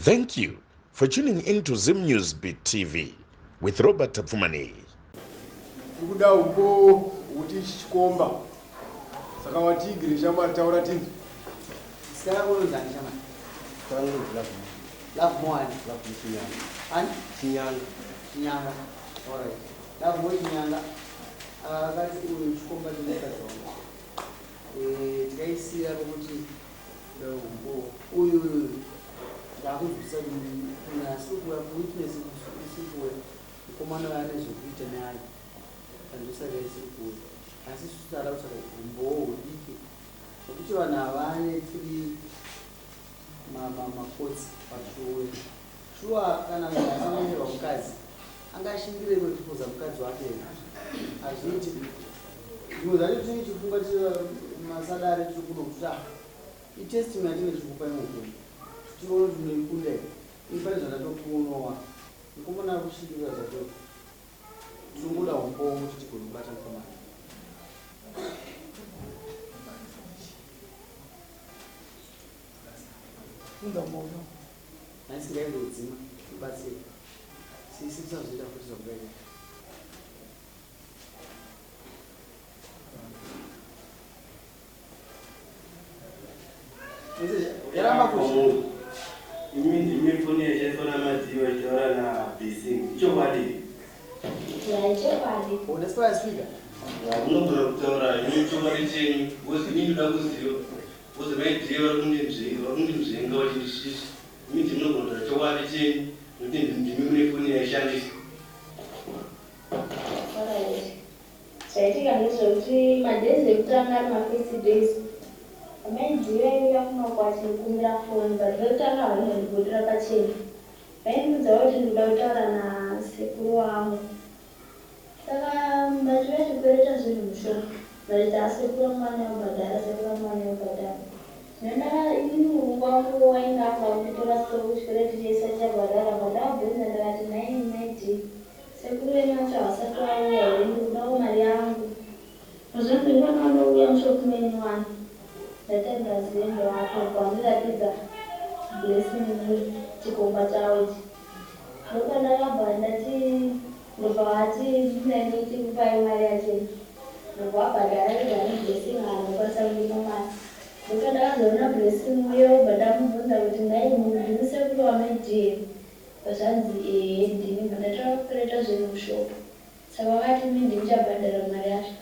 Thank you for tuning in to Zim News Beat TV with Robert Tapfumaneyi. Tikuda umbo kuti ichi chikomba saka watiigire shamwari taura tinzwe. Zita rako unonzi ani shamwari? Zita rangu ndinonzi Lovemore. Lovemore ani? Lovemore Chinyanga. Ani? Chinyanga. Chinyanga. Alright. Lovemore Chinyanga akati uyu chikomba chemukadzi wangu. Eh, tikaisiya pokuti uyu uyu ndakunzwisisa kuti munhu asiri kuuya kuwitness isiri kuuya mukomana uyo ane zvekuita neayo andosaka isiri kuuya asi isusu tada kutsvaka umbowo hudiki nekuti vanhu havane three makotsi pachiuya shuwa kana munhu asinyengerwa mukadzi angashingire kuexposa mukadzi wake here hazviiti zvimwe zvacho tinenge tichifunga tiri masadare tiri kuno kuti ah itestimony yatinenge tichikupa imwe tione kuti unoikunda here ini pane zvandatokuonowa mukomana ari kushingirira zvacho tinongoda umbowo kuti tigone kubata mukomana. Funza moyo. Nhasi ngaingodzima tibatsire. Sisi tisazoita futi zvamukaita. Yaramba kuti imi ndimi foni yashandiswa naMadziwa ichitaura naBlessing. Ichokwadi? Ya, ichokwadi. Oh, that's why I speak. Munogona kutaura imi chokwadi chenyu because ini ndoda kuziva because maidziva vari kundinzvenga vachindishisha. Imi ndimi munogona kutaura chokwadi chenyu nekuti ndimi mune foni yaishandiswa. Alright. Zvaitika ndezvekuti madays ekutanga ari mafirst days amai Dee vaiuya kumba vachindikumbira foni but vekutanga havaimbondibudira pachena. Vaindiudza kuti ndikuda kutaura nasekuru wangu. Saka vachiuya vachikwereta zvinhu mushop vachiti haa sekuru vangu vanouya kubhadhara sekuru vangu vanouya kubhadhara. Zvino ndaka inini murungu wangu wainge akuda kunditora stock chikwereti chese achabhadhara but ndakabvunza ndikati nhaimi mai Dee Sekuru venyu vacho havasati vauya here ndikudawo mari yangu. Zvonzi mwana vanouya mushop menyu wani. Ndatanga zendo apo pandiratidza Blessing chikomba chawo ichi. Ndopandakabva ndati ndobva vati ndinenge ndichikupai mari yacho iyi. Ndobva vabhadhara vega neBlessing haanokwanisa kundipa mari. Ndopandakazoona Blessing uye obva ndamubvunza kuti nhai ndimi sekuru vaMai Dee. Zvanzi ehe ndini but ndatora kukwereta zvinhu mushop saka vakati inini ndini ndichabhadhara mari yacho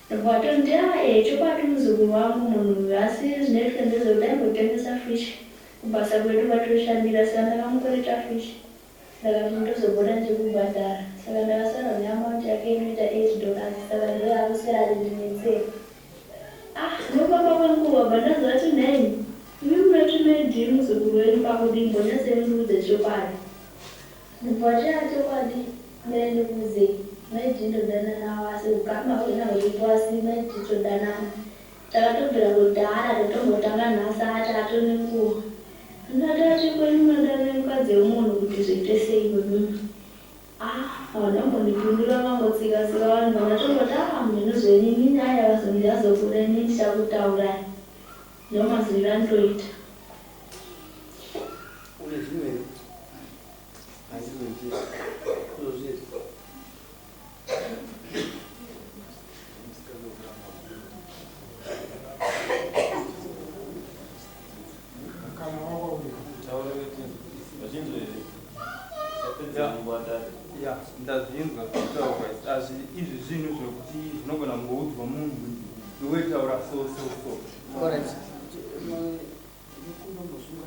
ndobva vatonditi ah ehe chokwadi muzukuru wangu munhu uyu asi zvinoitika ndezvekuti ndaimbotengesa fish kubasa kwedu kwatoshandira saka ndakamukwereta fish ndakati ndozopota ndichikubhadhara saka ndakasara neamount yake inoita $8 saka ndoyaakuswera achindinetsera Ah nokufamba kwenguva bva ndanzwa ati nhaimi imi munoti mai Dee muzukuru wenyu pakudii mbonyatsei mundiudze chokwadi. Ndobva vati ah chokwadi mirai ndikuudzei mai Dee ndodanana navo asi hukama hwena huripo asi mai Dee todanana takatobvira kudhara totombotanga nhasi ah tatone nguva. Ndati ati kwenyu munodanana nemukadzi wemunhu kuti zviite sei imimi. Ah havana kumbondipindura vangotsika tsika vanhu vakatomboti ah mheno zvenyu inini aya vazonzi azobuda inini ndichakutaurai ndomaziviro anditoita. Une zvimwe here? Handizvo chete. Ndozvo chete. Ya, ndazvinzwa zvakutaurwa izvi. Azvi izvi zvinhu zvekuti zvinogona kungoudzwa munhu kuti iwe taura so so so. Alright. Mukumba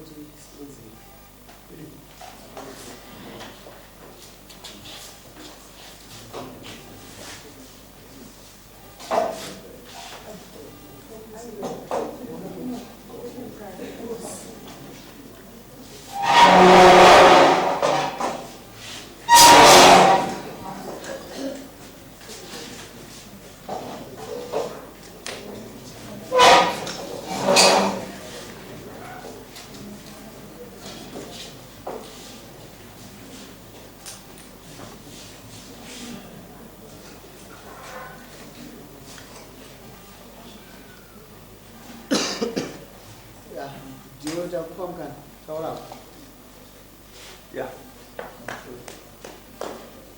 tiwedzere. Ndiwe takupa mukana taura. Ya,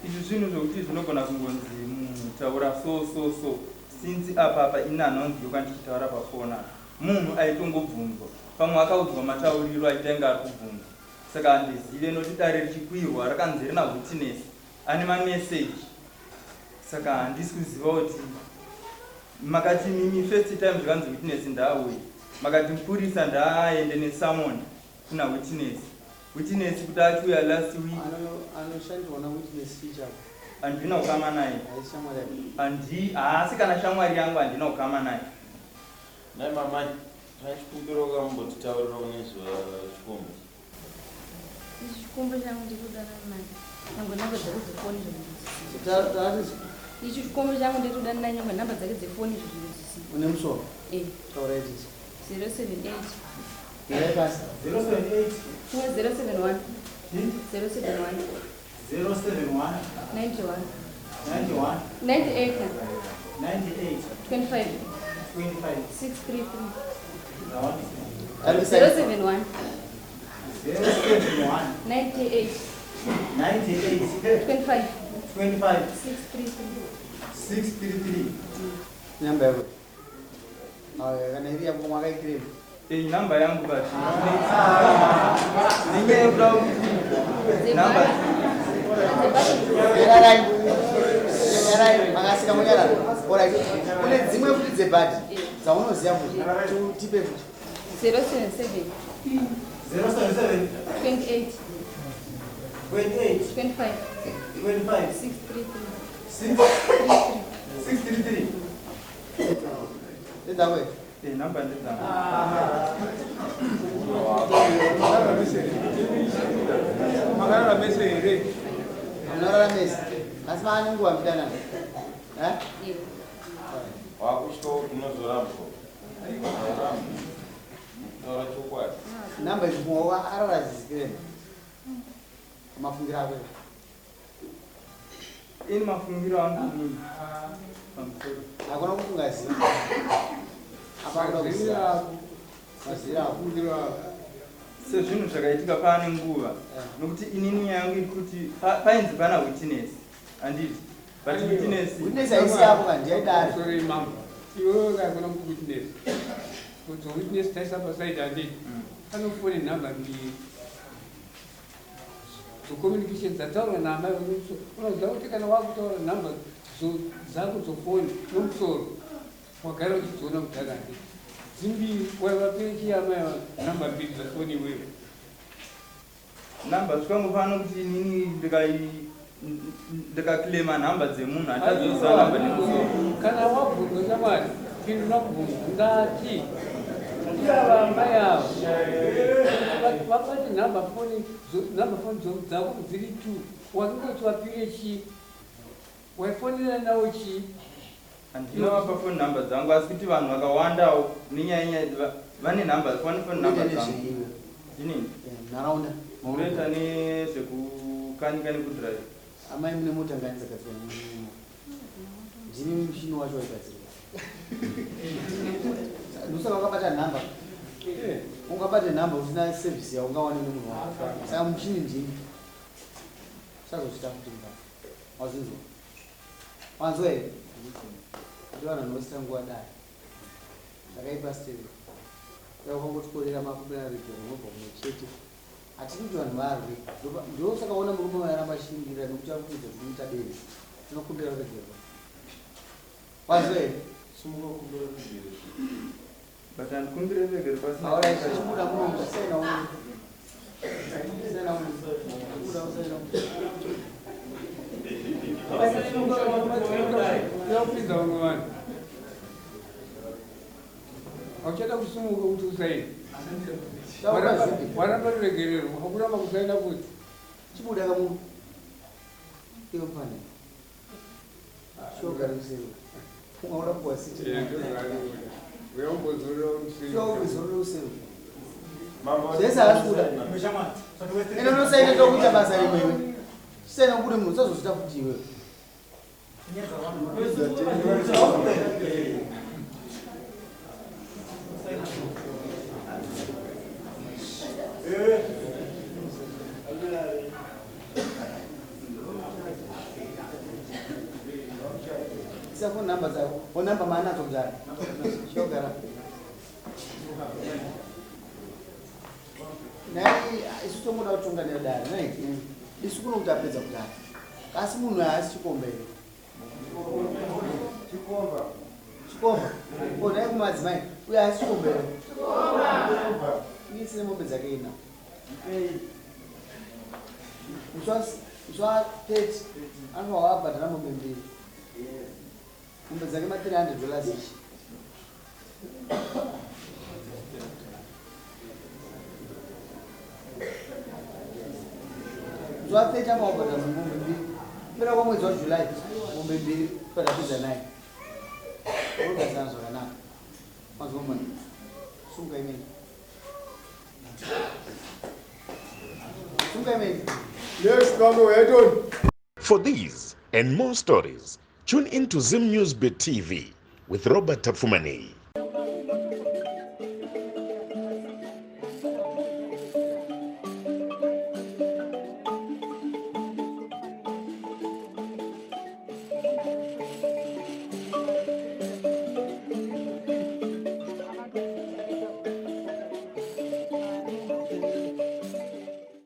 izvi zvinhu zvokuti zvinogona kungonzi munhu taura so so so, since apa apa ini hanonzwikwa ndichitaura pafoni apa. Munhu aitongobvunzwa, pamwe akaudzwa matauriro aita ari kubvunzwa, saka handizive nokuti dare richikwirwa rakanzi rina witness ane mameseji, saka handisi kuziva kuti makati mimi first time zvakanzi witness ndaauye, makati mupurisa ndaaende nesummon kuna witness, witness kuti achiuya last week. Anoshandirwa nawitness chii chako? Handina kukama naye. Haisi shamwari yako? Handi, haasi kana shamwari yangu, handina kukama naye. Nai mamai, tachikumbirawo kambotitaurirawo nezvachikomba. Ichi chikomba changu ndikudanana naye, nyangwe nhamba dzake dzefoni zvinondozisiya. Taratidza. Ichi chikomba changu ndikudanana naye, nyangwe nhamba dzake dzefoni zvinondozisiya. Une musoro? Eh. Taura idzi. 078. Irai pasi. 078. 071. 071. 071. 91. 91. 98. 98. 25. 25. 633. Tarisa. 071. 071. 98. 98. 25. 25. 633. 633. Namba yako. Aya, kana iri yako mwakaikirema. Iyi namba yangu, but nenyaya yekuda kuti namba Nyararai. Nyararai, makasika munyarara. Alright. Kune dzimwe futi dzebhadhi dzaunoziva futi. Tipe futi. 077. 077. 28. 28. 25. 25. 633. 6 633. Ndedzako here? Eh, namba ndedzangu. Makarara mese here? Munorara mese. Asi maane nguva muchidanana. Eh? Wakusvika kuti unozorambwa. Haurambwi. Taura chokwadi. Namba idzi mumwe arara achizivirema. Mafungiro ako. Ini mafungiro angu inini pamusoro. Hakuna kufunga ziva. Apa kuda kuziva. Maziviro ako. Mafungiro ako. Sezvinhu zvakaitika paane nguva, nokuti inini yangu iri kuti painzi pana witness, handiti? But witness Witness haisi yako kandi yaidare. Sorry mama. Iwewe kakuna kuti witness. Kuti witness taisa pasaidi, handiti? Anofone nhamba mbiri. Dzocommunication dzataurwa naamai vemumusoro. Unoziva kuti kana wakutaura nhamba dzako dzofoni nomusoro, wagara uchidziona kudhara, handiti? Dzimbiri waivapire chii amai vangu nhamba mbiri dzafoni iwewe? Namba zvikangofana kuti inini ndikaclaima nhamba dzemunhu, handazoziva namba nemusoro. Kana wabvunzwa, shamwari, pindura kubvunzwa. Ndati iyava amai ava vabati nhamba foni nhamba foni dzako dziri two, wakingoti wapire chii? Waifonera nawo chii? Handinovapa phone nhamba dzangu, asi kuti vanhu vakawandawo nenyaya nyaya vane nhamba, vane phone nhamba Unoita dzangu. nezveiwe? Inini? Eh, nharaunda. Unoita nezvekukanika nekudrive. Amai, mune mota ngani dzagadzirwa? Ndini muchini wacho waigadzirwa. Ndosaka wakabata nhamba. Ungabate nhamba usina service yaungawane nemunhu wako. Saka muchini ndini. Usazochita futi mba. Wazinzwa? Wanzwa here? Kuti vanhu vanosita nguva dai. Zvakaipa steve. Dai wakangotikorera makumbira regero unobva kumwe chete. Hatidi kuti vanhu varwe. Ndosaka ona murume wairamba achishingirira nekuti ari kuita zvinoita benzi. Tinokumbira ruregerero. Wanzwa here? Simuka kumbira ruregerero. But handikumbire ruregerero pasina. Alright, chibuda muno, saina uno. Saina uno. Buda usaina uno. Yakupidza vamwe vanhu, hauchada kusumuka kuti usaini. Taura zipi. Waramba ruregerero, hakuramba kusaina futi. Chibuda kamu. Iwe mfana. Shoga rusero. Ungaura kuwa siti. Uyambozorora. Shoga uzorora usero. Mambo. Zvese haasi kuda. Ende unosaina tokuita basa rimwe iwe. Chisaina kubude munhu usazozvita futi iwewe. phone number dzako. Phone number maanadzo kudhara. Chogara. Nhai isu tongoda kutonga nedare nhai. Isu kuno kuti apedza kudhara. Asi munhu haasi chikomba here? Chikomba. Chikomba. Ko nhai kumadzimai uyo haasi chikomba here? Chikomba. Isine mombe dzake ina. Ipei. Musi wa 30 anofanirwa abhadhara mombe mbiri. Mombe dzake ma 300 dollars each. Musi wa 30 anofanirwa kubhadhara mombe mbiri. Kupera kwamwedzi waJuly mombe mbiri padapedza naye. Unogadzirana zvakanaka. Manzwa mani. Sunga imene. Sunga imene. Yes, Kano, Edon. For these and more stories, tune in to Zim News Bit TV with Robert Tafumani.